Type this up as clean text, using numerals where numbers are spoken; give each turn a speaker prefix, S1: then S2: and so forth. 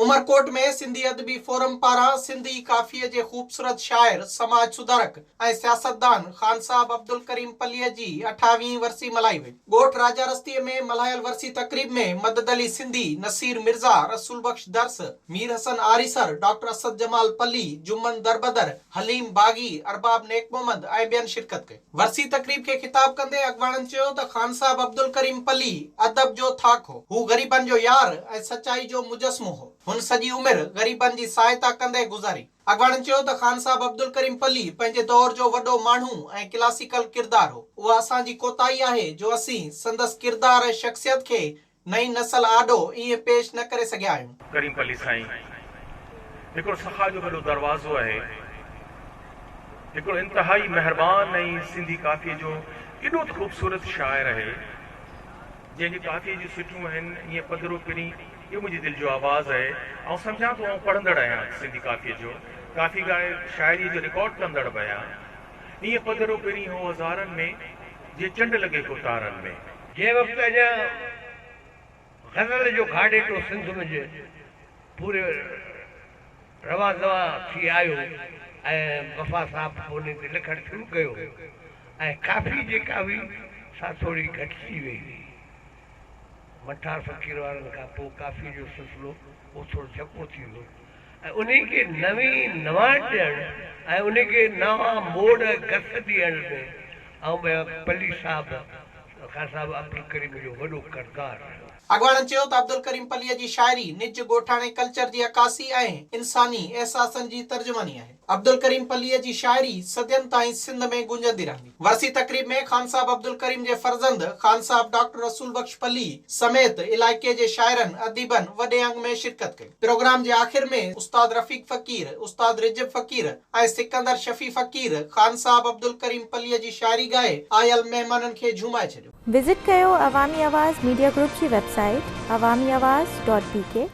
S1: عمرڪوٽ ۾ سنڌي ادبي فورم پاران سنڌي ڪافيء جي خوبصورت شاعر، سماج سڌارڪ ۽ سياستدان خانصاحب عبدالڪريم پليء جي اٺاويهين ورسي ملهائي وئي. ڳوٺ راجا رستيء ۾ ملهايل ورسي تقريب ۾ مدد علي سنڌي، نصير مرزا، رسول بخش درس، مير حسن آريسر، ڊاڪٽر اسد جمال پلي، جمن دربدر، حليم باغي، ارباب نيڪ محمد ۽ ٻين شرڪت ڪئي. ورسي تقريب کي خطاب ڪندي اڳواڻن چيو ته خانصاحب عبدالڪريم پلي ادب جو ٿاڪ هو. هو غريبن جو يار ۽ سچائي جو مجسمو هو. هن سڄي عمر غريبن جي سهائتا ڪندي گذاري. اڳواڻن چيو ته خانصاحب عبدالڪريم پلي پنهنجي دور جو وڏو ماڻهو ۽ ڪلاسيڪل ڪردار هو. اها اسان جي ڪوتاهي آهي جو اسين سندس ڪردار ۽ شخصيت کي نئين نسل آڏو ائين پيش نه ڪري سگهيا آهيون.
S2: ڪريم پلي سائين هڪڙو سخا جو وڏو دروازو آهي. هڪڙو انتهائي مهربان ۽ سنڌي ڪافيء جو ايڏو ته خوبصورت شاعر آهي، جنهن جي ڪافيء جون سٽون آهن ائين پڌرو پرين، اهو منهنجي دل جو آواز آهي. آئون سمجهان ٿو آئون پڙهندڙ آهيان سنڌي ڪافيء جو، ڪافي ڳائي شاعريء جو رڪارڊ ڪندڙ به آهيان. ائين پڌرو پرين هو هزارن ۾، جيئن چنڊ لڳي ڪو تارن ۾.
S3: جنهن وقت اڃا غزل جو گهاڙيٽو سنڌ منجهه پوري روا دوا ٿي آيو ۽ وفا صاحب به انهي تي لکڻ شروع ڪيو ۽ ڪافي جيڪا هئي سا ٿوري گهٽجي وئي هئي. منٺار فقير وارن کان پوء ڪافي جو سلسلو اهو ٿورو جهڪو ٿي ويو ۽ انهي کي نوين نواڻ ڏيڻ ۽ انهي کي نوان موڙ گس ڏيڻ ۾ آئون ٻيان پلي صاحب خان صاحب عبدالڪريم جو وڏو ڪردار رهيو.
S1: اڳواڻن چيو ته عبدالڪريم پليء جي شاعري نج ڳوٺاڻي ڪلچر جي عڪاسي ۽ انساني احساسن جي ترجماني آهي. عبدالڪريم پليء جي شاعري صدين تائين سنڌ ۾ گونجندي رهندي. ورسي تقريب ۾ خان صاحب عبدالڪريم جي فرزند خان صاحب ڊاڪٽر رسول بخش پلي سميت علائقي جي شاعرن، اديبن وڏي انگ ۾ شرڪت ڪئي. پروگرام جي آخر ۾ استاد رفيق فقير، استاد رجب فقير ۽ سڪندر شفيع فقير خان صاحب عبدالڪريم پليء جي شاعري ڳائي آيل مهمانن کي جهومائي ڇڏيو.
S4: وزٽ ڪيو عوامي آواز ميڊيا گروپ جي website Awami Awaz dot B K.